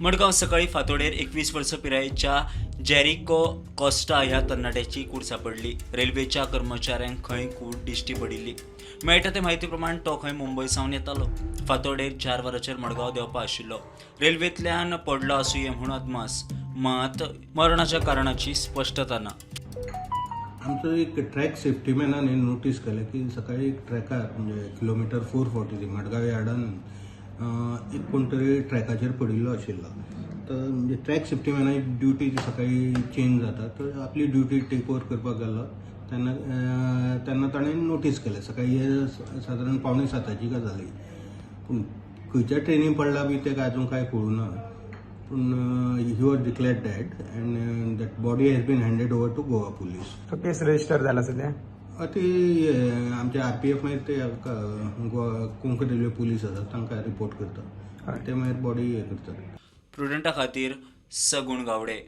मडगांव सकाळी फांतोडेर 21 वर्सां पिरायेच्या जेरिको कॉस्टा ह्या तरणाट्याची कूड सांपडली. रेल्वेच्या कर्मचाऱ्यांक खंय कूड दिश्टी पडिल्ली. मेळटा ते म्हायती प्रमाण तो खंय मुंबय सावन येतालो. फांतोडेर 4 वरांचेर मडगांव देंवपा आशिल्लो. रेल्वेंतल्यान पडलो आसुये म्हूण अदमास, मात मरणाच्या कारणाची स्पश्टता ना. आमचो एक ट्रॅक सेफ्टीमॅनान नोटीस केलें की सकाळी एक ट्रॅकार, म्हणजे किलोमिटर 443 मडगांव यार्डान एक कोण तरी ट्रॅकाचेर पडिल्लो आशिल्लो. तर म्हणजे ट्रॅक सेफ्टीमॅनाची ड्युटी सकाळी चेंज जाता, तर आपली ड्युटी टेक ओवर करपाक गेलो तेन्ना तेन्ना ताणें नोटीस केलें. सकाळी हे सादारण 6:45ची गजाल जाली. पूण खंयच्या ट्रेनीन पडला बी तें अजून कांय कळूं ना, पूण he was declared dead and that body has been handed over to Goa Police. तो केस रजिस्टर झाला सध्या? ती आमचे आरपीएफ मागीर ते गोवा कोंकण रेल्वे पुलीस आसात, तांकां रिपोर्ट करता. ते मागीर बॉडी हे करतात. प्रुडंटा खातीर सगुण गावडे.